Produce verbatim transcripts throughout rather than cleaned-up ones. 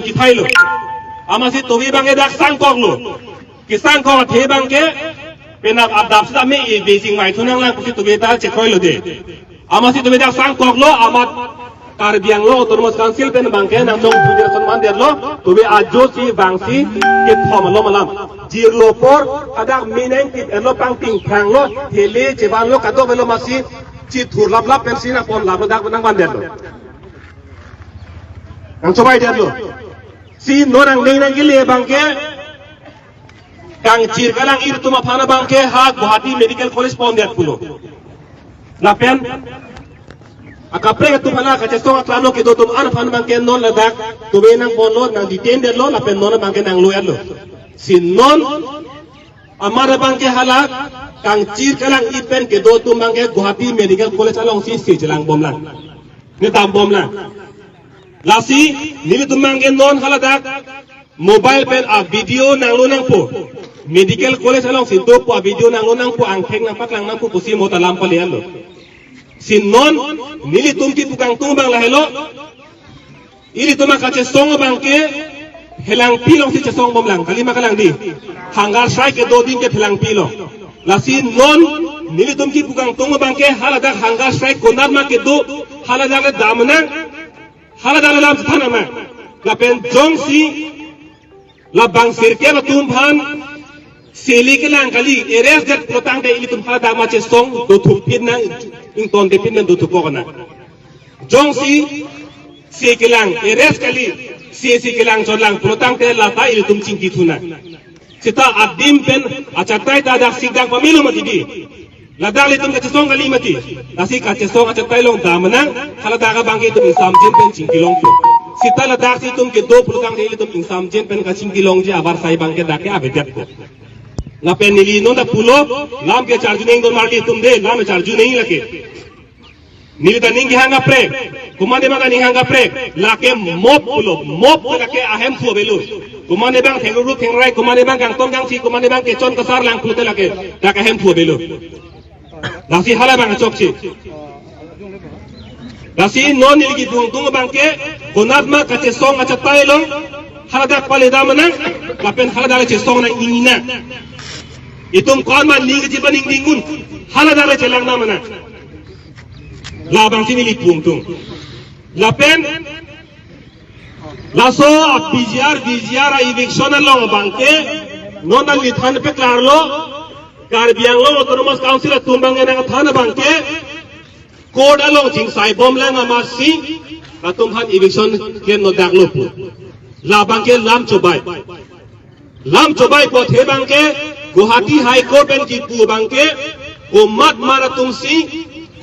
Chithailo. Amatsi tobi abangke dak sangkoklo. Kesangkok athe abangke penap adap sitame e bejing mai thunang lang pusi tobi ta chekroilo de. Amatsi tobi dak sangkoklo, amat Karbi Anglong Autonomous Council pen abangke nangchong puja son mandetlo, tobi ajo si bangsi kethom alom alam. Jirlo apor hadak mineng tip elo pangting pranglo, thele chebanlo, kadokave lo, amatsi chithur laplap pensi nangponlaplo, dak nangmandetlo. Nangchobaidetlo. Si non angdeng nangkele abangke, kangchir kalang-ir atum aphan abangke ha Guwahati Medical College pondet pulo. Lapen akaprek atum hala kachesong aklam lo kedo atum an aphan abangke non ladak tobi nangponlo, nang-detain detlo, lapen non abangke nanglo-etlo. Si non amat abangke hala kangchir kalang-ir pen kedo atum abangke Guwahati Medical College alongsi se chelangbomlang, ne dambomlang. Lasi nelitum abangke non haladak mobile pen a-video nanglo nangpo, Medical College alongsi dopo a-video nanglo nangpo, angthek nangpaklang nangpo pusi mo ta lam pale-etlo. Si non nelitum kipu kangtung abang lahelo. Ilitum akachesong abangke Phelangpi alongsi chesongbomlang, kalima kalang di. Hunger strike kedo adim ke Phelangpi along. Lasi non nelitum kipu kangtung abangke haladak hunger strike konatma kedo, haladak le damnang, haladak le dam thanang nang. Lapen jongsi labang sirkep atum aphan sele kelang kali, arrest det pulotangte ilitum haladak ma chesong dothupin nang, ingtontepin nang, dothupok nang. Jongsi se kelang, arrest kali, se se kelang chotlang pulotangte lata ilitum chingki thunang. Seta adim pen achatai ta dak sikdak pamelo mati di. Ladak ilitum kachesong kali mati. Lasi kachesong achatai along damnang, haladak abangke itum ingsamjin pen chingkilongpo. Seta ladak si itum kedo pulotangte ilitum ingsamjin pen kachingkilongji avarsai abangke dak ke avedetpo. Lapen neli non ta pulo, lam ke charju nangdun marli atum de, lam charju nang lake. Neli ta ning kehang kaprek, komatne abang ta ning hang kaprek, lake mop pulo, mop ke lake ahemphu avelo. Komatne abang thengru thengrai, komatne abang kangton kangsi, komatne abang kechon kasar lang pulote lake dak ahemphu avelo. Lasi hala abang chokche. Lasi non neli kipu kangtung abangke, konatma kachesong achatai along haladak pale damnang, lapen haladak le chesong nang ingni nang. Itum konatma ning kechipa ning dingun, haladak le chelang damnang. Labangsi neli pu kangtung. Lapen laso a-P G R, V G R a-eviction along abangke, non nangli than paklarlo, Karbi Anglong Autonomous Council atum abangke nangthan abangke, court along chingsaibomlang amatsi latum aphan eviction klem nodaklo pu. Labangke lam chobai. Lam chobai pu athe abangke, Guwahati High Court pen kipu abangke, komatma atumsi,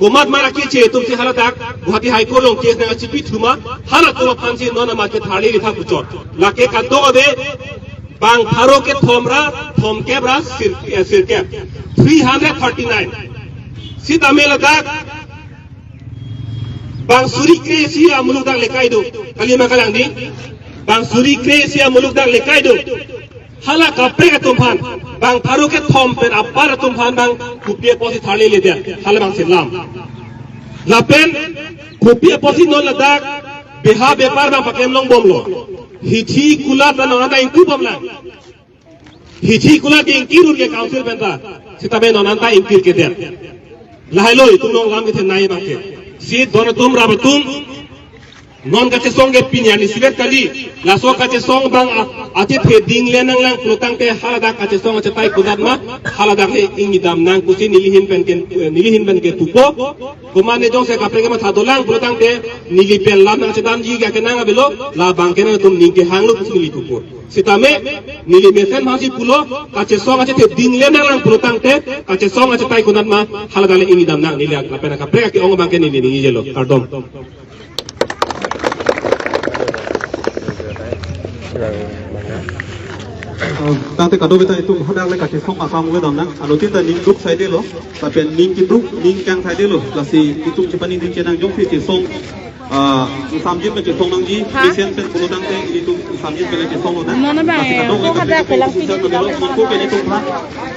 komatma akeche atumsi haladak Guwahati High Court along case nangkachipi thuma, halatum aphansi non amat ke tharli litha puchot. Lake kadokave bang pharo kethom ra thomkep ra sir, eh, sirkep. Three hundred thirty-nine. Sitame ladak bang suri kre-isi amuluk dak lekai do. Kalima kalang di. Bang suri kre-isi amuluk dak lekai do. Hala kaprek atum aphan, bang pharo kethom pen apar atum aphan bang kopi apotsi tharli ledet, hala abangsi lam. Lapen kopi apotsi non ladak beha bepar bang paklem longbomlo. Hithi kulat la non anta ingkubomlang. Hithi kulat ingkir un ke council pen ta, sitame non anta ingkirkedet. Lahelo itum along lam kethenei abangke. Si don atum rap atum, non kachesong ke pini arni isivet kali. Laso kachesong abang a-, achethe dingle nanglang pulotangte haladak kachesong achatai konatma, haladak le ingni damnang pusi neli ahin pen ke, neli ahin pen ke pupo. Komatne jongsi kaprek kematha dolang pulotangte neli pen lam nangchedamji akenang avelo, labangke nangtum ning kehanglo pusi neli pupo. Sitame neli mesen aphansi pulo, kachesong achethe dingle nanglang pulotangte, kachesong achatai konatma haladak le ingni damnang, neli lapen kaprek ake-ong abangke neli ningjelo. Kardom. Eh, tangte kadokave ta itum hadak le kachesong akam ave damnang, anuttin ta ning duk saidelo, lapen ning kiduk, ning kang saidelo, lasi itum chepaningri chenang jongsi chesong Ah, samjit pen chesong nangji, ha? Mesen pen pulo tangte ilitum samjit pen chesong lo na. Mana bang, lasi eh, kadokave ko kada kelang sisa sini kadokave kadang. Monpo pen ilitum ha.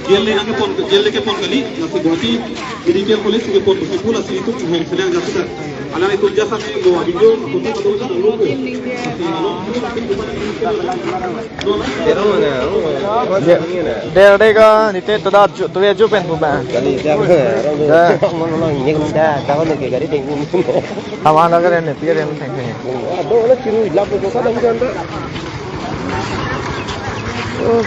Jail le nangkepon, jail le kepon kali, lasi Guwahati Medical College kepon pusi pu lasi ilitum hong senang jatuh kan. Alanglitum jasa ke bawa video, foto kadokave lo ko. Lasi lo. Dia, dia, dia ka, nite toda ju, tu ya ju pen pu ba. Kali dia, orang tu, ya, orang orang ni kan dah, tahu ni ke gari tengku. Awan lagi ni, tiga yang tengku. Aduh, orang kiri lap tu sana macam tu. Oh.